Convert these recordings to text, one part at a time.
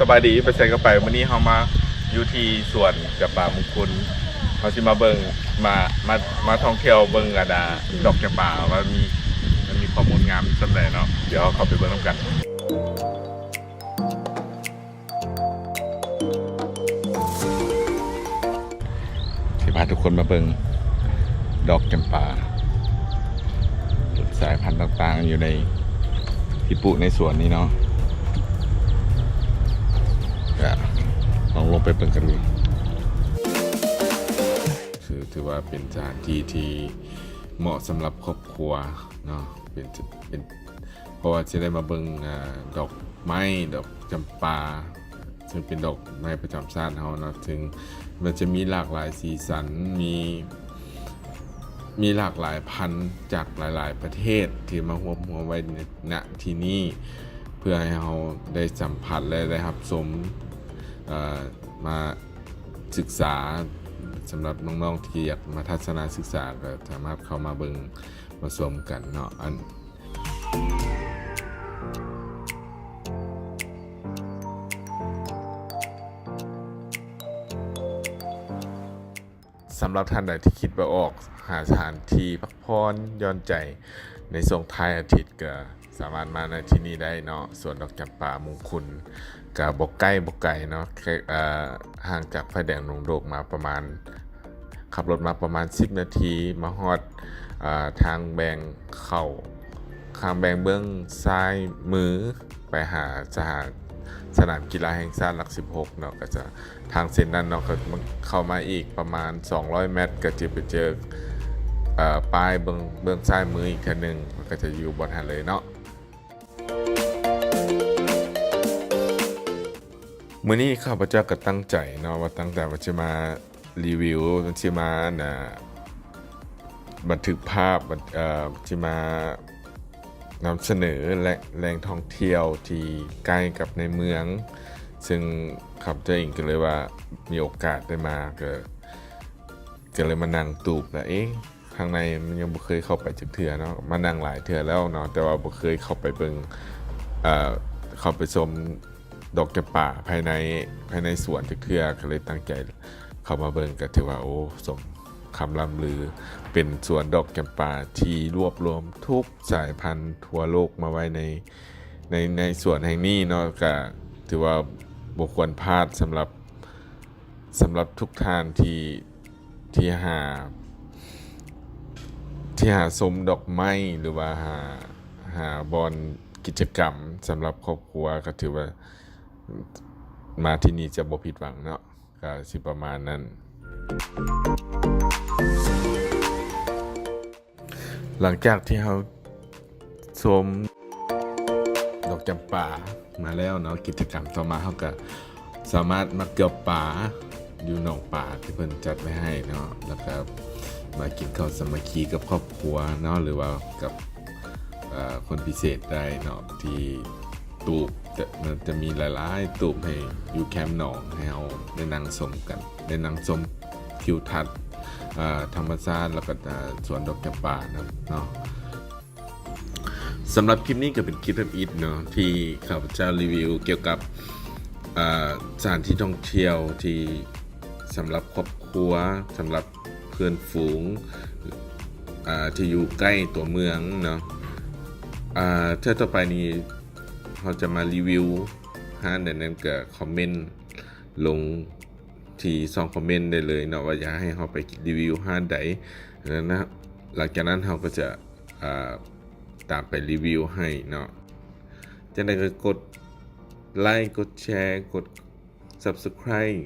ສະບາຍດີ ໄປໃສກໍໄປ. ມື້ນີ້ເຮົາມາຢູ່ທີ່ສວນຈຳປາມຸງຄຸນ ເຮົາຊິມາເບິ່ງ ມາ ມາ ມາທ່ອງທ່ຽວເບິ່ງອັນນ່າ ອືມ ດອກຈຳປາວ່າມີ ມັນມີຄວາມງົດງາມສ່ຳໃດເນາະ. ດຽວເຮົາເຂົ້າໄປເບິ່ງນຳກັນ. ຊິພາທຸກຄົນມາເບິ່ງດອກຈຳປາ ສາຍພັນຕ່າງໆ ຢູ່ໃນ ທີ່ປູກໃນສວນນີ້ເນາະ. ກະລອງລົງໄປເບິ່ງກັນເລີຍ. ຄື ຖືວ່າເປັນສະຖານທີ່ທີ່ເໝາະສຳລັບຄອບຄົວເນາະ ເປັນ ເປັນ ເພາະວ່າຈະໄດ້ມາເບິ່ງ ອາ ດອກໄມ້ ດອກຈຳປາ ເຊິ່ງເປັນດອກໄມ້ປະຈຳຊາດເຮົາເນາະ ເຊິ່ງມັນຈະມີຫຼາກຫຼາຍສີສັນ ມີ ມີຫຼາກຫຼາຍພັນຈາກຫຼາຍໆປະເທດທີ່ມາຮວບຮວມໄວ້ ນະ ທີ່ນີ້ ເພື່ອໃຫ້ເຮົາໄດ້ສຳຜັດ ແລະ ໄດ້ຮັບຊົມ ເອີ ມາສຶກສາ. ສຳລັບນ້ອງໆທີ່ຢາກມາທັດສະນະສຶກສາ ກໍສາມາດເຂົ້າມາເບິ່ງມາຊົມກັນເນາະ. ອັນ ສຳລັບທ່ານໃດທີ່ຄິດບໍ່ອອກຫາສະຖານທີ່ພັກຜ່ອນຢ່ອນໃຈໃນຊ່ວງທ້າຍອາທິດ ກໍສາມາດມາໃນທີ່ນີ້ໄດ້ເນາະ ສວນດອກຈຳປາມຸງຄຸນ. ກໍບໍ່ໃກ້ບໍ່ໄກເນາະ ເອີ ຫ່າງຈາກໄຟແດງດົງໂດກມາປະມານ ຂັບລົດມາປະມານສິບນາທີ ມາຮອດ ເອີ ທາງແບ່ງເຂົ້າ ທາງແບ່ງເບື້ອງຊ້າຍມື ໄປຫາສະຫາ ສະໜາມກິລາແຫ່ງຊາດຫຼັກສິບຫົກເນາະ ກໍຈະ ທາງເສັ້ນນັ້ນເນາະ ກໍເຂົ້າມາອີກປະມານສອງຮ້ອຍແມັດ ກໍຈະໄປເຈີ ເອີ ປ້າຍເບື້ອງ ເບື້ອງຊ້າຍມືອີກເທື່ອໜຶ່ງ ມັນກໍຈະຢູ່ບ່ອນຫັ້ນເລີຍເນາະ. ມື້ນີ້ຂ້າພະເຈົ້າກໍຕັ້ງໃຈເນາະ ວ່າຕັ້ງໃຈວ່າຈະມາ ຣີວິວ ມັນຊິມາ ອັນນ່າ ບັນທຶກພາບ ບັນ ເອີ ຊິມານຳສະເໜີແຫຼ່ງ ແຫຼ່ງທ່ອງທ່ຽວທີ່ໃກ້ກັບໃນເມືອງ ເຊິ່ງຂ້າພະເຈົ້າເອງກໍເລີຍວ່າມີໂອກາດໄດ້ມາ ກໍ ກໍເລີຍມານັ່ງຕູບລະ ເອະ ຂ້າງໃນມັນຍັງບໍ່ເຄີຍເຂົ້າໄປຈັກເທື່ອເນາະ ມານັ່ງຫຼາຍເທື່ອແລ້ວເນາະ ແຕ່ວ່າບໍ່ເຄີຍເຂົ້າໄປເບິ່ງ ເອີ ເຂົ້າໄປຊົມ ດອກຈຳປາພາຍໃນ ພາຍໃນສວນຈັກເທື່ອ ກໍເລີຍຕັ້ງໃຈເຂົ້າມາເບິ່ງ ກໍຖືວ່າ ໂອ້ ສົມຄຳລ່ຳລື ເປັນສວນດອກຈຳປາທີ່ລວບລວມທຸກສາຍພັນທົ່ວໂລກມາໄວ້ໃນ ໃນ ໃນສວນແຫ່ງນີ້ເນາະ ກໍຖືວ່າບໍ່ຄວນພາດສຳລັບ ສຳລັບທຸກທ່ານທີ່ ທີ່ຫາ ທີ່ຫາຊົມດອກໄມ້ ຫຼືວ່າຫາ ຫາບ່ອນກິດຈະກຳສຳລັບຄອບຄົວ ກໍຖືວ່າມາທີ່ນີ້ຈະບໍ່ຜິດຫວັງເນາະ ກໍຊິປະມານນັ້ນ. ຫຼັງຈາກທີ່ເຮົາຊົມດອກຈຳປາມາແລ້ວເນາະ ກິດຈະກຳຕໍ່ມາເຮົາກໍສາມາດມາເກືອບປາຢູ່ໜອງປາທີ່ເພິ່ນຈັດໄວ້ໃຫ້ເນາະ ແລ້ວກໍມາກິນເຂົ້າສາມັກຄີກັບຄອບຄົວເນາະ ຫຼືວ່າກັບ ເອີ ຄົນພິເສດໄດ້ເນາະ ທີ່ ຕູບ ຈະ ມັນຈະມີຫຼາຍໆຕູບໃຫ້ຢູ່ແຄມໜອງ ໃຫ້ເຮົາໄດ້ນັ່ງຊົມກັນ ໄດ້ນັ່ງຊົມທິວທັດ ເອີ ທຳມະຊາດ ແລ້ວກໍ ເອີ ສວນດອກຈຳປານຳເນາະ. ສຳລັບຄລິບນີ້ກໍເປັນຄລິບທຳອິດເນາະ ທີ່ຂ້າພະເຈົ້າຣີວິວກ່ຽວກັບ ເອີ ສະຖານທີ່ທ່ອງທ່ຽວທີ່ສຳລັບຄອບຄົວ ສຳລັບເພື່ອນຝູງ ເອີ ທີ່ຢູ່ໃກ້ຕົວເມືອງເນາະ. ເທື່ອຕໍ່ໄປນີ້ ເຮົາຈະມາຣີວິວຮ້ານໃດນັ້ນ ກໍຄອມເມັນລົງທີ່ຊ່ອງຄອມເມັນໄດ້ເລີຍເນາະ ວ່າຢາກໃຫ້ເຮົາໄປຣີວິວຮ້ານໃດ ແລ້ວນະ ຫຼັງຈາກນັ້ນເຮົາກໍຈະ ອາ ຕາມໄປຣີວິວໃຫ້ເນາະ. ຈັ່ງໃດກໍກົດໄລ ກົດແຊ ກົດ Subscribe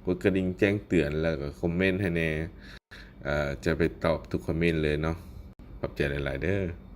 ກົດກະດິ່ງແຈ້ງເຕືອນ ແລ້ວກໍຄອມເມັນໃຫ້ແດ່ ເອີ ຈະໄປຕອບທຸກຄອມເມັນເລີຍເນາະ. ຂອບໃຈຫຼາຍໆເດີ້.